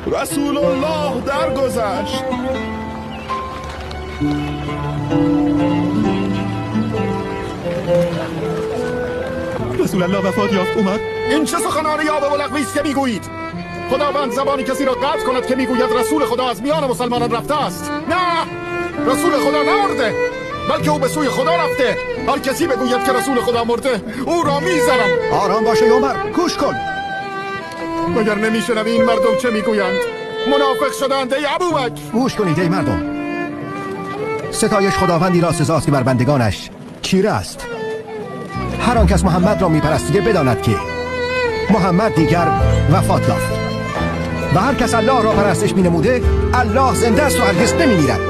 رسول الله درگذشت. رسول الله وفات یافت عمر. این چه سخنان یاوه و لغوی است که میگویید؟ خداوند زبان کسی را قطع کند که میگوید رسول خدا از میان مسلمانان رفته است. نه، رسول خدا نمرده، بلکه او به سوی خدا رفته. هر کسی بگوید که رسول خدا مرده او را میزنم. آرام باش عمر، گوش کن. مگر نمیشنوی این مردم چه میگویند؟ منافق شدند ای ابوبکر. گوش کنید ای مردم، ستایش خداوندی را سزاست که بر بندگانش چیره است. هر آن کس محمد را میپرستیده بداند که محمد دیگر وفات یافت و هر کس الله را پرستش مینموده الله زنده است و هرگز نمیمیرد.